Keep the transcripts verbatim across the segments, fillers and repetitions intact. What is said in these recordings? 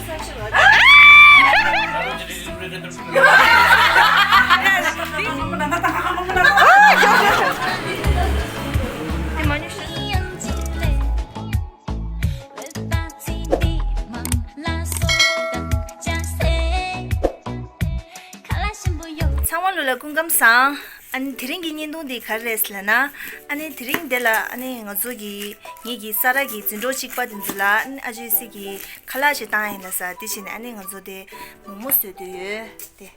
ཚང་མ་ལོ་ལ་སྐུ་ཁམས་བཟང་། ཨ་ནི་དེ་རིང་གི་བརྙན་ཐུང་འདི་ག་རེ་རེད་ཟེར་ལབ་ན། ཨ་ནི་དེ་རིང་འདི་ལ་ཨ་ནི་ང་ཚོ་གི་ངེད་ཀྱི་ས་ར་གི་འཛིན་གྲོགས་གཅིག་པ་དེ་ཚོ་ལ་ཨ་ནི་ཨ་ཅེ་སི་གི་ཁ་ལག་ཞིག་བཏང་ཡིན་ལ་ས་དེ་བྱས་ནས་ཨ་ནི་ང་ཚོ་དེ་མོག་མོག་བཟོས་བསྡད་ཡོད་དེ།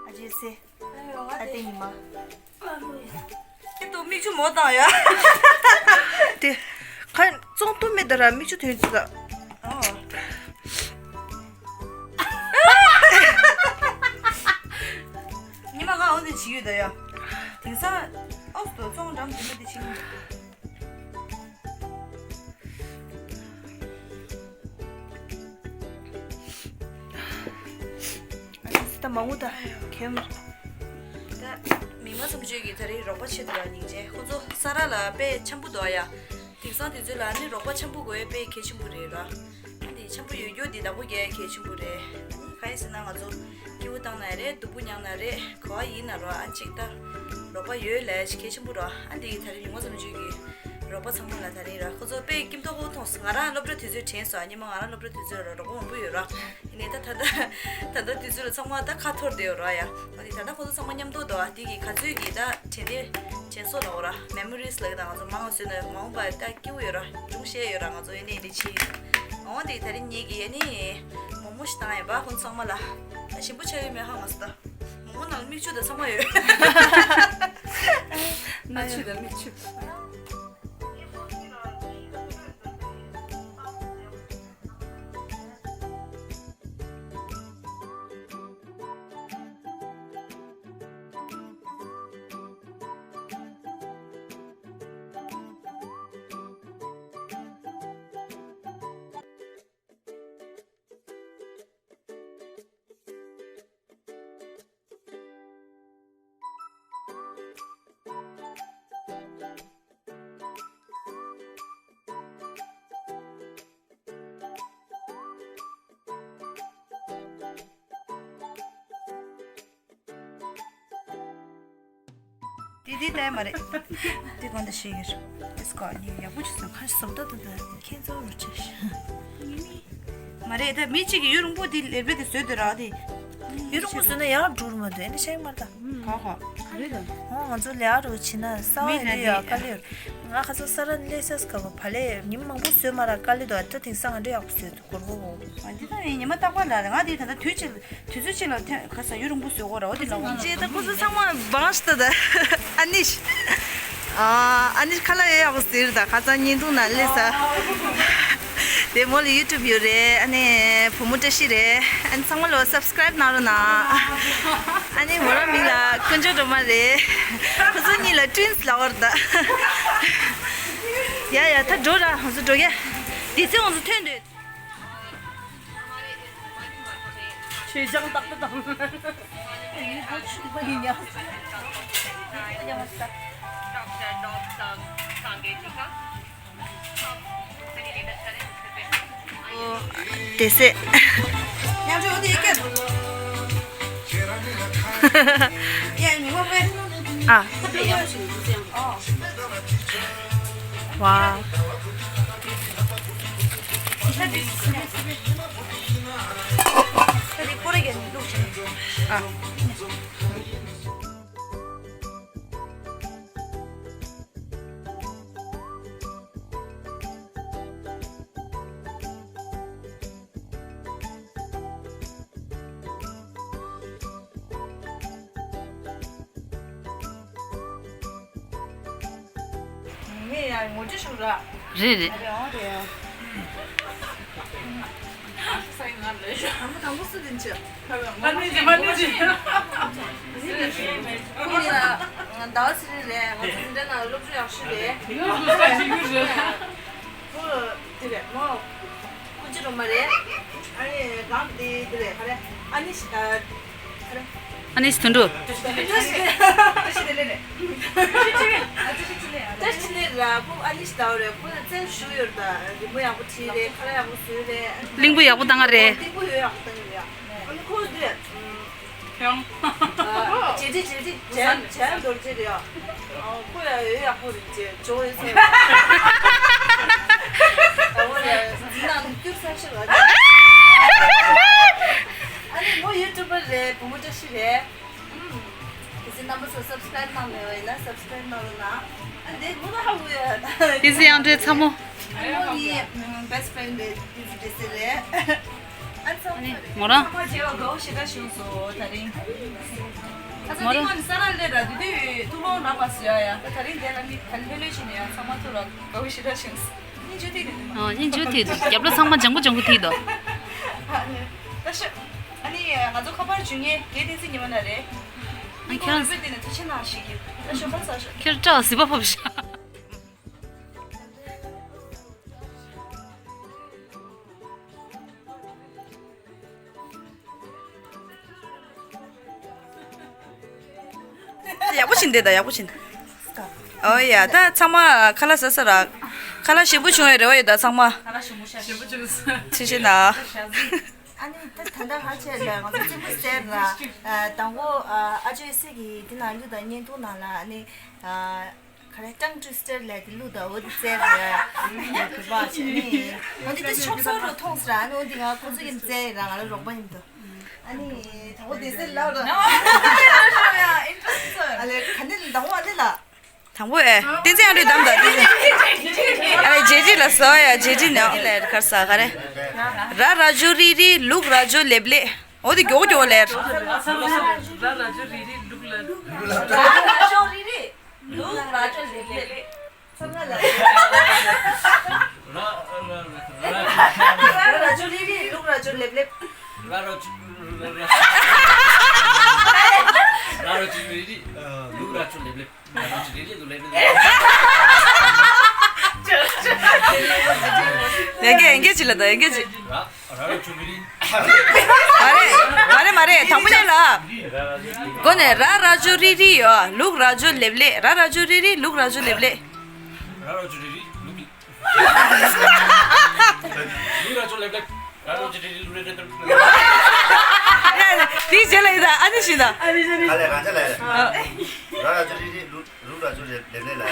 ཨ་ཅེ་སི། ཨ་ཏི་ཉི་མ། ཁྱེད་ཏོ་མིག་ཆུ་མོ་བཏང་ཡ། དེ། ཁ་བཙོང་ཐུབ་མེད་ད་ར་མིག་ཆུ་ཐོན་ཅི་ད། ཨོ། ཉི་མ་ང་འོ་འདི་བྱེད་ཡོད་ད་ཡ། དེང་སང་ཨོ་སི་ཏོ་བཙོང་འགྲམ་དེ་མ་དེ་ཕྱིན། ད་མང་པོ་ད་ཁེམ། ད་མི་མང་ཚོ་མཇུག་གི་ད་རེས་རོགས་པ་ཆེད་དུ་ལ་སྙིང་རྗེ་ཁོ་ཚོ་ས་ར་ལ་དཔེ་འཆམ་པོ་འདུག་ཡ། དེང་སང་དེ་ཚོ་ལ་ནི་རོགས་པ་འཆམ་པོ་དགོས་དཔེ་གལ་ཆེན་པོ་རེད་ར། འདི་འཆམ་པོ་ཡོད་རྒྱུ་འདི་བདག་པོ་རྒྱག་གལ་ཆེན་པོ་རེད། ག་ཡིན་ཟེར་ན་ང་ཚོ་སྐྱིད་པོ་བཏང་ན་རེད། སྡུག་པོ་མྱངས་ན་རེད། ག་བ་ཡིན་ན་རོགས་ཨ་གཅིག་ད་རོགས་པ་ཡོད་ལས་གལ་ཆེན་པོ་རོགས་ཨ། འདི་གི་ད་རེས་མི་མང་ཚོ་མཇུག་གི་རོགས་པ་ཚང་མ་ལ་ད་རེས་ར་ཁོ་ཚོ་དཔེ་སྐྱིད་མདོག་ཁོ་མཐོང་སོང་། ང་རང་སློབ་གྲྭ་དུས་ཚོད་དྲན་སོང་། ཉི་མ་ང་རང་སློབ་གྲྭ་དུས་ཚོད་ར་རོགས་པ་མང་པོ་ཡོད་ར། ཡིན་ནའི་ད་ད་ལྟ་ད་ལྟ་དུས་ཚོད་ལ་ཚང་མ་ད་ཁ་འཐོར་བསྡད་ཡོད་ར་ཡ། འོ་དེ་ད་ལྟ་ཁོ་ཚོ་ཚང་མ་མཉམ་དུ་འདུག་ཨ། དེ་གི་ག་ཚོད་ཀྱི་ད་དྲན་རྟེན་དྲན་གསོ་ལ་འོ་ར་མེ་མོ་རིས་ལ་གི་ད་ང་ཚོ་མང་བ་བཟོས་ན་མ་འོངས་པ་ད་སྐྱིད་པོ་ཡོད་ར་འབྱུང་ཤེས་ཡོད་ར་ང་ཚོ་ཡིན་ནའི་འདི་ཕྱི། འོ་དེ་ད་རིང་ངེད་ཀྱི་ཡ་ནི་མོག་མོག་ཞིག་བཏང་ཡིན་པ་ཁོ་ཚང་མ་ལ་ད་ཞིམ་པོ་ཆགས་ཡོད་མེད་ཧ་མ་སོང་ད། མོག་མོག་ནང་ལ་མིག་ཆུ་དང་ཚང་མ་ཡོད། མིག་ཆུ་དང་མིག་ཆུ། དེ་དེ་ལྟ་ཡ་མ་རེད། དེ་གང་དུ་ཤེས་ཀྱི་རེད། ཨེ་སྐོ་ནི་ཡག་པོ་ཅིག་བཟོ། ཁ་ཞིག་བཟོ་ད་ད་ད་ཁྱེད་ཚོ་རུ་ཆེ་ཤི། མ་རེད་ད་མི་གཅིག་གིས་ཡུན་རིང་པོ་དེ་ལེ་བེ་དེ་བཟོས་འདོད་ར་དེ། ཡུན་རིང་པོ་བཟོས་ན་ཡག་འགྲོ་རུ་མ་འདུག་ཨེ་འདི་ཤེས་མ་ད། ཧོ་ཧོ། རེད་ད། ཧོ་ང་ཚོ་ལས་ཨ་རུ་ཕྱིན་ན་ས་བ་མི་ཡི་ལ་ཡ་དེ་དཀའ་ལས་ཡོད། ང་ཁ་ཚོ་ས་ར་ལས་སས་ག་བ་བ་ལས་ཉིན་མང་པོ་བཟོས་མ་ར་དཀའ་ལས་འདུག་ཨ་ད་དེང་སང་ང་འདྲ་ཡག་པོ་བཟོས་འདུག་གོར་གོ་གོ། ཨ་འདི་ད་ཡིན་ཉི་མ་རྟག་པར་ལ་ང་དེ་ད་ལྟ་དུས་ཆེ། དུས་ཚོད་ཅིག་ལ་ཐོན་ཁ་ས་ཡུན་རིང་པོ་བཟོས་གོ་ར་འོ་དེ་ལ་འོང་། ཅེ་ད་ཁོ་ཚོ་ཚང་མ་བང་ཤི་ད་ད། ཨ་ནིཤ། ཨ་ནིཤ་ཁ་ལག་ཡོད་ཡག་པོ་ཟེར་ད་ཁ་ཚང་བརྙན་ཐུང་ནང་སླེབས་ས། དེ་མོ་ལ་ཡུ་ཊུབ་ཡོད་རེད། ཨ་ནི་བུ་མོ་བཀྲ་ཤིས་རེད། ཨ་ནི་ཚང་མ་ལོ་སབ་སི་ཀ་རེབ་གནང་རོགས་གནང་། ཨ་ནི་མོ་རང་མིང་ལ་དཀོན་མཆོག་སྒྲོལ་མ་རེད། ཁོ་ཚོ་གཉིས་ལ་ཊུ་ཝིན་སི་ལབ་པ་རེད་ད། ཡ་ཡ་ད་འགྲོ་ར་ང་ཚོ་འགྲོ་གི། དེ་ཚེ་ང་ཚོ་ཐོན་འདོད། ཆོས་ཅང་ཏག་ཏག་དང་། ཡིན་ཡང་། དེ་སེ། ཉམས་ཆུ་འོ་དེ་ཡི་གེ། ཡ་ཉི་མ་པས། ཨ། ཨོ། ཝའོ། ཨ། ངས་ཡང་ངོ་སྤྲོད་ཞུ་ར། རེད་རེད། ཨ་རེ་ཨོ་རེད། ཨ་མ་དང་པོ་སུ་དེ་ཆེ། མ་ནི་ཅི་མ་ནི་ཅི། ཁོང་གཉིས་ལ་ཟླ་བ་ཚེ་རིང་རེད། ང་ཚོ་འཛིན་གྲྭ་ནང་སློབ་ཕྲུག་ཡག་ཤོས་རེད། ཡོད་ཟེར་ས་ཅིག་རེད། ཁོ་དེ་རེད་མོ། ཀུན་སྤྱོད་སྒྲོལ་མ་རེད། ཨ་ནི་གང་དེ་དེ་རེད་ག་རེ། ཨ་ནི་ཤི་ད། ག་རེ། ཨ་ནི་ཤི་དོན་གྲུབ། བཀྲ་ཤིས་བདེ་ལེགས་རེད། བཀྲ་ཤིས་བདེ་ལེགས་ར་ཁོ་ ཨ་ནི་ཞིག་ལྟ་བ་རེད། ཁོ་ལ་བཙན་བཞུགས་ཡོད་ད། རི་མོ་ཡག་པོ་བྲིས་རེད། ཁ་ལག་ཡག་པོ་བཟོས་རེད། གླིང་བུ་ཡག་པོ་བཏང་ང་རེད། གླིང་བུ་ཡོད་ཡག་པོ་བཏང་ཡོད་ཡ། ཨ་ནི་ཁོ་འདི་རེད། ཁྱོད། རྗེས་འདྲི་རྗེས་འདྲི་ཇན་ཇན་རྡོ་རྗེ་རེད་ཡ། ཁོ་ཡ་ཡོད་ཡག་པོ་རེད། ཅེས་ཇོ་ཡོད་ཚོད། ད་བོ་ལ་འཛིན་ནང་བསྐྱུར་ས་ཞིག་ལ། ཨ་ནི་མོ་ཡུ་ཊུབ་པར་རེད། བུ་མོ་བཀྲ་ཤིས་རེད། གལ་སྲིད་རྣམ་པ་ཚོ་སབ་སི་ཀ་རེབ་གནང་མེད་པ་ཡིན་ན་སབ་སི་ཀ་རེབ་གནང་རོགས་གནང་། ཨ་འདི་མུ་ན་ཧ་གུ་ཡ། ཏི་སི་དབྱངས་སྒྲོལ་ཚ་མོ། ཨ་མོ་ངའི་best friend རེད། ཏི་སི་སྒྲོལ་སྲས་རེད། ཨ་ཚ་མོ་རེད། མོ་རང་། ཚང་མ་མཇལ་བ་དགའ་བོ་ཞེ་དྲག་བྱུང་སོང་། ད་རིང་ཨ་ཚ་མོ་རང་། འདི་ཁོ་ནི་ས་ར་ལེ་ར་དེ་དུས་ཐུག་ལོང་ར་པ་སི་ཡ་ཡ། ད་ད་རིང་དེ་ལ་མི་ད་ལྷོད་ལྷོད་བྱས་ནས་ཡ། ཚང་མ་ཐུག་ར་དགའ་བོ་ཞེ་དྲག་བྱུང་སོང་། སྙིང་རྗེ་ཐིག་འདུག་ཨ་སྙིང་རྗེ་ཐིག་འདུག་རྒྱབ་ལོགས་ཚང་མ་ལྗང་གུ་ལྗང་གུ་ཐིག་འདུག་ད་ཤོད། ཨ་ནི་ང་ཚོ་ཁ་པར་འཇུ་མཁན་རྒན་བསྟན་འཛིན་ཉི་མ་ན་རེད། ཨ་ཁྱེད་རང་། ཁོ་རིག་པའི་སྟེང་ནས་ཐུགས་རྗེ་གནང་ཞུ་གི། ད་ཤོད། ཁ་ལག་ཟ་ཤོག་ཁྱེད་རང་སྐྲ་ལ་ཟིལ་པ་ཕོག་ཤག་ཡག་པོ་བྱིན་དེ་ད་ཡག་པོ་བྱིན། ཨོ་ཡ། ད་ཚང་མ་ཁ་ལག་ཟ་ས་ར། ཁ་ལག་ཞིམ་པོ་བྱུང་བའི་རེ་བ་ཡོད་ད་ཚང་མ། ཁ་ལག་ཞིམ་པོ་ཤ་ཞིམ་པོ་བྱུང་སོང་། ཐུགས་རྗེ་གནང་། ཨ་ནི་ད་ད་ལྟ་ཧ་ཆེ་ལ་ང་ཚོ་རྩེད་མོ་རྩེ་ར། དང་པོ་ཨ་ཅོའི་སྲས་ཀྱི་དེ་ནང་བླུགས་དང་བརྙན་ཐུང་ནང་ལ་ཨ་ནི། ག་རེ་tongue twister ལབ་དེ་བླུགས་དང་འོ་དེ་རྩེ་ར། ཡ་གུས་པ་བྱས་ནི། འོ་དེ་དེ་ཆོག་སོ་རུ་མཐོང་སོང་ར། ཨ་ནི་འོ་དེ་ང་ཁོ་ཚོ་གི་རྩེ་ར། ང་ལ་རོགས་པ་ཡིན་དོ། ཨ་ནི་དང་པོ་དེ་སེ་ལབ་ར། ཨ་ལེ་ག་ནི་དང་པོ་ཨ་ནི་ལ། དང་པོ་ཨེ། བསྟན་འཛིན་ཨ་རུས་བདམས་དང་བསྟན་འཛིན། ཨ་རེ་རྗེས་འདྲི་ལ་སོ་ཡ། རྗེས་འདྲི་ནས་ཨི་ལ་ཁར་ས་ག་རེ། ར་ར་ཇོ་རི་རི་ལུག་ར་ཇོ་ལེབ་ལེ། འོ་དེ་མགྱོགས་མགྱོགས་ལེར། ར་ར་ཇོ་རི་རི་ལུག་ར་ཇོ་ལེབ་ལེ། ར་ར་ཇོ་རི་རི་ལུག་ར་ཇོ་ལེབ་ལེ། ར་ར་ཇོ་རི་རི་ལུག་ར་ཇོ་ལེབ་ལེབ། ར་ར་ཇོ་ར་ར་ར་ཇོ་རི་རི་ལུག་ར་ཇོ་ལེབ་ལེབ། ར་ར་ཇོ་རི་རི་ལུག་ལེབ་ལེབ། ཡ་གེ་ཡ་གེ་ཅི་ལ་ད་ཡ་གེ་ཅི། ར་ར་ར་ཇོ་རི་རི། མ་རེད་མ་རེད་མ་རེད། དང་པོ་ནས་ལ། མགོ་ནས་ར་ར་ཇོ་རི་རི་ཡོད། ལུག་ར་ཇོ་ལེབ་ལེ། ར་ར་ཇོ་རི་རི་ལུག་ར་ཇོ་ལེབ་ལེ། ར་ར་ཇོ་རི་རི་ལུག་ལུག་ར་ཇོ་ལེབ་ལེབ། ར་ར་ཇོ་རི་རི་ལུག་ལེབ་ལེབ། དེའི་རྗེས་ལ་ཡིན་ད་ཨ་ནི་ཤི་ད། ཨ་ནི་ཤི་ནི། ག་ལེ་རང་ཅག་ལ་ཡ། ར་ར་ཇོ་རི་རི་ལུག་ལུག་ར་ཇོ་ལེབ་ལེབ་ལ་ཡ། ཨ་ད།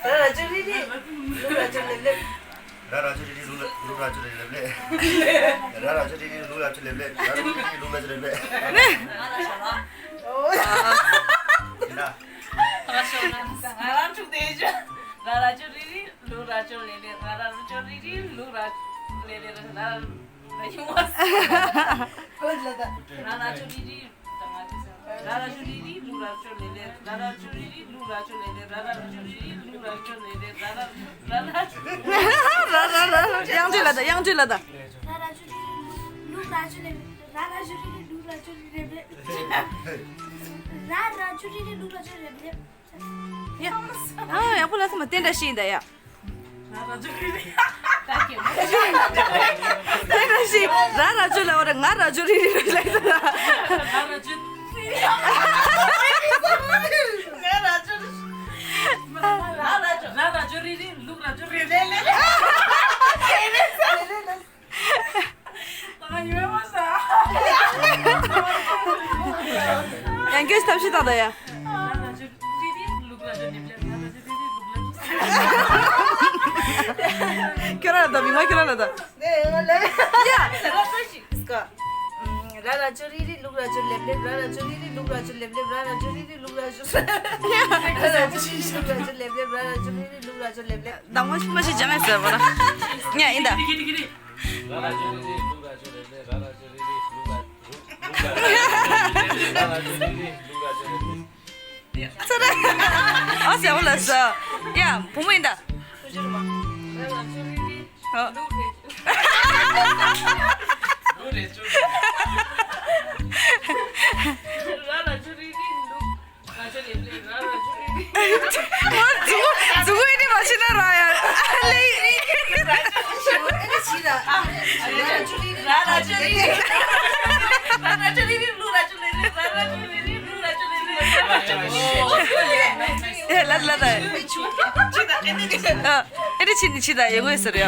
ར་ར་ཇོ་རི་རི་ལུག་ར་ཇོ་ལེབ་ལེབ། ར་ར་ཇོ་རི་རི་ལུག་ལུག་ར་ཇོ་ལེབ་ལེབ། ར་ར་ཇོ་རི་རི་ལུག་ར་ཇོ་ལེབ་ལེབ། ར་ར་ཇོ་རི་རི་ལུག་ར་ཇོ་ལེབ་ལེབ། ཨོ། ཡིན་ད། ང་རང་ཚོ་དེ་ཇོ། ར་ར་ཇོ་རི་རི་ལུག་ར་ཇོ་ལེབ་ལེབ། ར་ར་ཇོ་རི་རི་ལུག་ར་ཇོ་ལེབ་ལེབ། ར་ར་ཇོ་རི་རི། ར་ར་ཇོ་རི་རི་ལུག་ར་ཇོ་ལེབ་ལེབ། ར་ར་ཇོ་རི་རི་ལུག་ར་ཇོ་ལེབ་ལེབ། ར་ར་ཇོ་རི་རི་ལུག་ར་ཇོ་ལེབ་ལེབ། ར་ར་ར་ར་ར་ཇོ་རི་རི་ལུག་ར་ཇོ་ལེབ་ལེབ། དབྱངས་ཅན་ལ་ད། དབྱངས་ཅན་ལ་ད། ར་ར་ཇོ་རི་རི་ལུག་ར་ཇོ་ལེབ་ལེབ། ར་ར་ཇོ་རི་རི་ལུག་ར་ཇོ་ལེབ་ལེབ། ར་ར་ཇོ་རི་རི་ལུག་ར་ཇོ་ལེབ་ལེབ། ཡ། ཨ་ཡག་པོ་ལ་སོ་མ་བསྟན་འདྲ་ཞིག་ཡིན་ད་ཡ། ར་ར་ཇོ་རི་རི། བསྟན་འདྲ་ཞིག་ར་ར་ཇོ་ལ་བ་ར་ང་ར་ཇོ་རི་རི་ར་ལ་ཡིན་ད། ར་ར་ཇོ་རི་རི། ང་ར་ཇོ་རི་རི། ར་ར་ཇོ་ར་ར་ཇོ་རི་རི་ལུག་ར་ཇོ་རི་རི་ལེབ་ལེབ། ཡང་སྐྱོ་ཐབས་ཤེས་བཏང་ད་ཡ། ཁྱོད་རང་ལ་ད། མི་མ་ཁྱོད་རང་ལ་ད། ཡ། ར་ར་ཇོ་རི་རི་ལུག་ར་ཇོ་ལེབ་ལེབ། ར་ར་ཇོ་རི་རི་ལུག་ར་ཇོ་ལེབ་ལེབ། ར་ར་ཇོ་རི་རི་ལུག་ར་ཇོ། ར་ར་ཇོ་རི་རི་ལུག་ར་ཇོ་ལེབ་ལེབ། ར་ར་ཇོ་རི་རི་ལུག་ར་ཇོ་ལེབ་ལེབ། དང་པོ་ཤི་མ་ཤི་ཅང་ཨེ་ཟེར་བ་ར། ཉ་ཡིན་ད། ར་ར་ཇོ་རི་རི་ལུག་ར་ཇོ་ལེབ་ལེབ། ར་ར་ཇོ་རི་རི་ལུག་ར་ཇོ་ལེབ་ལེབ། ར་ར་ཇོ་རི་རི་ལུག་ར་ཇོ་ལེབ་ལེབ། ཨ་ཙི་རེ། ཨ་ཟེར་བ་ལ་ཟ། ཡ། བུ་མོ་ཡིན་ད། ཨོ། ཨོ། མཛུ་གུ་ཡིན་ནི་མ་ཤེས་ན་ར་ཡ། ཨ་ལེ། ར་ར་ཇོ་རི་རི། ར་ར་ཇོ་རི་རི། ར་ར་ཇོ་རི་རི་ལུག་ར་ཇོ་ལེབ་ལེབ། ར་ར་ཇོ་རི་རི་ལུག་ར་ཇོ་ལེབ་ལེབ། ར་ ཨེ་ལ་ལ་ལ། ཨ་ཨེ་འདྲ་ཕྱིན་ནི་ཕྱི་ད་ཡོང་ངེས་ཟེར་ཡ།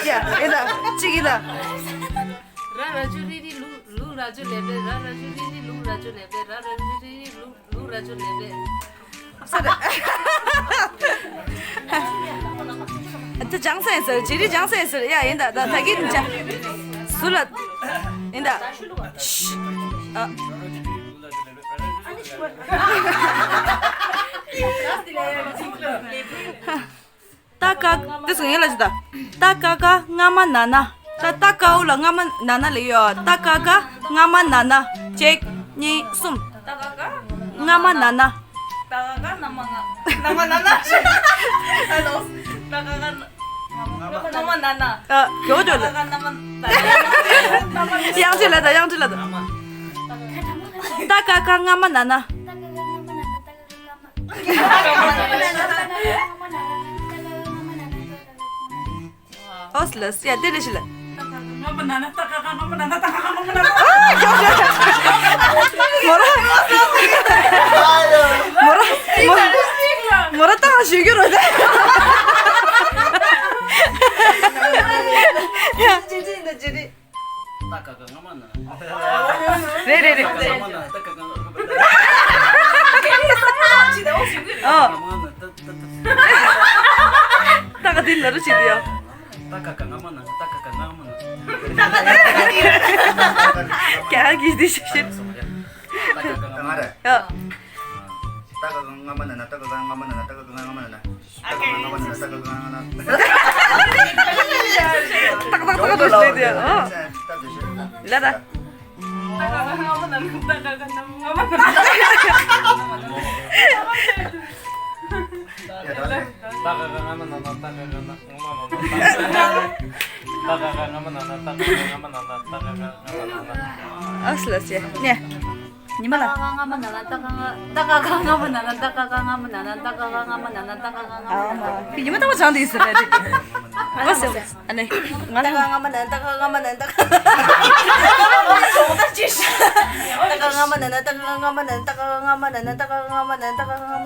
ཡ་ཨེ་ད་གཅིག་ཨེ་ད། ར་ར་ཅོ་རི་རི་ལུ་ལུ་ར་ཅོ་ལེ་བེ། ར་ར་ཅོ་རི་རི་ལུ་ར་ཅོ་ལེ་བེ། ར་ར་ཅོ་རི་རི་ལུ་ལུ་ར་ཅོ་ལེ་བེ། ས་ར། ད་ལྗང་ས་ཡིན་ཟེར། ཇི་རི་ལྗང་ས་ཡིན་ཟེར། ཡ་ཡིན་ད། ད་ད་གི་ནི་ཅ། སུ་ལ། ཡིན་ད། ཤི། ཨ། ཏ་ཀ་དེ་སུ་ཡིན་ལ་ཅི་ད། ཏ་ཀ་ཀ་ང་མ་ན་ན། ད་ཏ་ཀ་འོ་ལ་ང་མ་ན་ན་ལེ་ཡོ། ཏ་ཀ་ཀ་ང་མ་ན་ན། གཅིག་གཉིས་གསུམ། ཏ་ཀ་ཀ་ང་མ་ན་ན། ཏ་ཀ་ཀ་ན་མ་ང་། ན་མ་ན་ན། ཧ་ལོ། ཏ་ཀ་ཀ་ན་མ་ན་ན། ཨ་གྱོ་གྱོ་ལ། ཏ་ཀ་ཀ་ན་མ་ན་ན། དབྱངས་ཅན་ལ་ད། དབྱངས་ཅན་ལ་ད། ཏ་ཀ་ཀ་ང་མ་ན་ན། ཨོ་སི་ལ་སི་ཡ་དེ་ལས་ཤི་ལ། ང་མ་ན་ན་ཏ་ཀ་ཀ། ང་མ་ན་ན་ཏ་ཀ་ཀ། ང་མ་ན་ན་ཏ་ཀ་ཀ། ང་མ་ན་ན། མོ་ར། མོ་ར། མོ་ར་ཏང་ཞུ་གི་རོ་ད། ཡ། ཏ་ཀ་ཀ་ང་མ་ན་ན། རེད་རེད་རེད། ཏ་ཀ་ཀ་ང་མ་ན་ན་ཏ་ཀ་ཀ། ང་མ་ན་ན་ཏ་ཀ་ཀ། ཨ། ཏ་ཀ་ཏ་ཏ། ཏ་ཀ་དེ་ལ་རུ་ཅིག་དེ་ཡ། ཏ་ཀ་ཀ་ང་མ་ན་ན། ཏ་ཀ་ཀ་ང་མ་ན་ན། ཏ་ཀ་ཀ་ང་མ་ན་ན། ཀྱ་གི་དེ་ཤིག་ཤིག། ཏ་ཀ་ཀ་ང་མ་ན་ན། ཡ། ཏ་ཀ་ཀ་ང་མ་ན་ན། ཏ་ཀ་ཀ་ང་མ་ན་ན། ཏ་ཀ་ཀ་ང་མ་ན་ན། ཏ་ཀ་ཀ་ང་མ་ན་ན། ཏ་ཀ་ཀ་ང་མ་ན་ན། ཏག་ཏག་ཏག་ཏག་ཞིག་དེ་ཡ། ཨ། ལ་ད། ཏ་ཀ་ཀ་ང་མ་ན་ན། ཏ་ཀ་ཀ་ང་མ་ན་ན། ཏ་ཀ་ཀ་ང་མ་ན་ན། ཏ་ཀ་ཀ་ང་མ་ན་ན། ཏ་ཀ་ཀ་ང་མ་ན་ན། ཏ་ཀ་ཀ་ང་མ་ན་ན། ཏ་ཀ་ཀ་ང་མ་ན་ན། ཨ་སི་ལ་སི་ནས། ཉི་མ་ལ། ཏ་ཀ་ཀ་ང་མ་ན་ན། ཏ་ཀ་ཀ་ང་མ་ན་ན། ཏ་ཀ་ཀ་ང་མ་ན་ན། ཏ་ཀ་ཀ་ང་མ་ན་ན། ཏ་ཀ་ཀ་ང་མ་ན་ན། ཨ་མ། ཉི་མ་ཏ་མ་ཆང་དེ་ཟེར་ར་དེ། ཨ་སི། ཨ་ནི། ང་ལ། ཏ་ཀ་ཀ་ང་མ་ན་ན། ཏ་ཀ་ཀ་ང་མ་ན་ན། ཏ་ཀ་ཀ་ང་མ་ན་ན། ཏ་ཀ་ཀ་ང་མ་ན་ན། ཏ་ཀ་ཀ་ང་མ་ན་ན། ཏ་ཀ་ཀ་ང་མ་ན་ན། ཏ་ཀ་ཀ་ང་མ་ན་ན།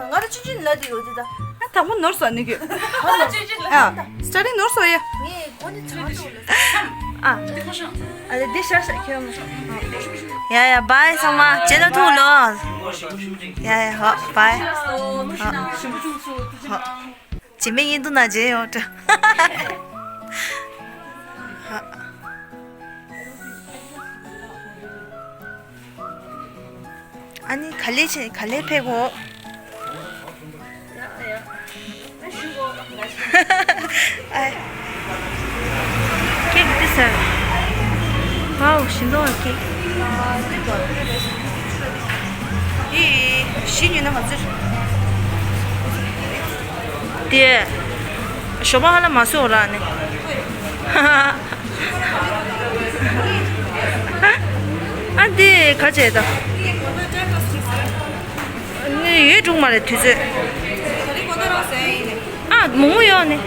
ང་ར་ཅི་ཅི་ལ་དེ་ཡོད་དེ་ད། ཨ་དང་པོ་ནོར་སོང་ནི་གི། ཨ་སི་ཊར་ཊིང་ནོར་སོང་ཡ། ངས་གོ་ནི་ཚ་ཏོ་ལ། ཨ། ཨ་དེ་ཤ་ཤ་ཁྱོད་མོ། ཡ་ཡ་བའི་ཚང་མ་རྗེས་ལ་ཐུག་ལོ། ཡ་ཡ་ཧོ་བའི། ཧོ། ཧོ། རྗེས་མའི་ཡིན་དུ་ན་རྗེས་ཡོང་ཏྲ། ཨ་ནི་ག་ལེ་ཆེ་ག་ལེ་ཕེབས་གོ། ཨ། ཀེག་འདི་ཟེར། ཝའོ་ཞིམ་མདོག་ཀེག། འདི་གཞི་ཉོས་ན་ག་ཚོད། དེ། ཞོགས་པ་ཧ་ལ་མ་སོ་ར་ནི། ཨ་འདི་ག་བྱས་ད། ནི་ཡོད་འགྲོ་མ་རེད་དུས་ཚོད། ཨ་མོག་མོག་ཡོད་ནི།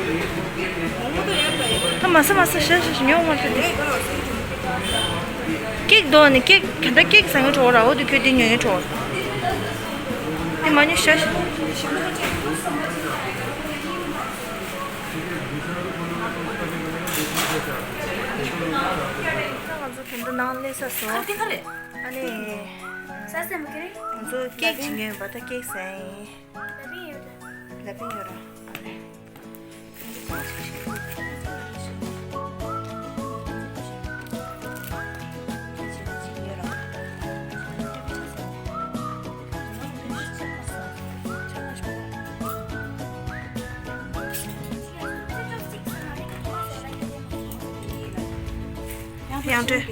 ད་མ་ས་མ་ས་ཤ་ཤ་ཤ་ཉོ་མ་ཐུབ་དེ། ཀེག་དོ་ནི་ཀེག་ག་འདྲ་ཀེག་ཟ་ངེ་གྲོགས་ར་འོ་དུ་ཁྱོད་དེ་ཉོ་ངེ་གྲོགས། དེ་མ་ཉོ་ཤ་ཤ། ད་ང་ཚོ་དེ་འདྲ་ནང་སླེབས་ས་སོང་། ཨ་ནི། ས་སེམས་ཀྱི། ང་ཚོ་ཀེག་ཅིག་ཉོས་པ་ད་ཀེག་ཟ་ཡིན། ལ་པིང་ཡོད་ར། ཡང་སྤྲོད།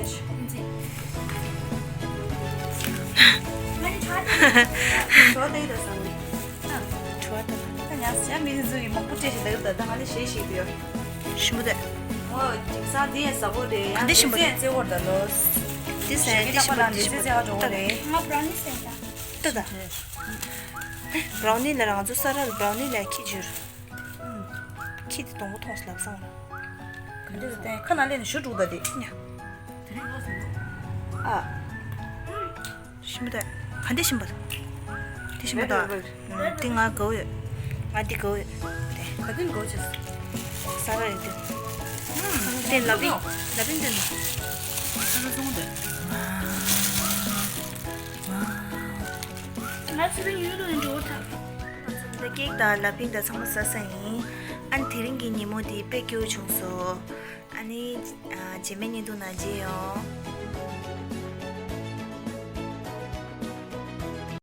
ཞིམ་པོ་འདུག་འདི་ཞིམ་པོ་འདུག་ལྟ་ད། ང་བྷ་རའོ་ནི་སེམས་ད། ལྟ་ད། བྷ་རའོ་ནི་ལ་རང་ཚོ་ས་ར་ལ་བྷ་རའོ་ནི་ལ་ཁྱི་བྱུར། ཁྱི་དེ་དང་པོ་མཐོང་སོང་ལབ་སོང་ལ། འདི་ལ་བསྟན་ཁ་ནང་ལས་ནས་ཞུ་དྲུག་ད་དེ། ཨ། ཞིམ་པོ་ད། ག་འདི་ཞིམ་པོ་ད། འདི་ཞིམ་པོ་ད། ཨུམ། འདི་ང་དགའ་བོ་ཡོད། ང་འདི་དགའ་བོ་ཡོད། དེ། ག་དུས་དགའ་བོ་བྱས། ས་ར་ཡོད་དུས། ཨུམ། དེ་ལ་པིང་། ལ་པིང་དེ་ནི། ས་ར་བཙོང་དེ། ང་ཚོ་རིང་ཡོད་དུ་འགྲོ་ཐག་འདི་ཀེག་དང་ལ་པིང་དང་ཚང་མ་ཟ་ས་ཡིན། ཨ་ནི་དེ་རིང་གི་ཉིན་མོ་འདི་དཔེ་སྐྱིད་པོ་བྱུང་སོང་། ཨ་ནི། ཨ། རྗེས་མའི་བརྙན་ཐུང་ནང་མཇལ་ཡོང་།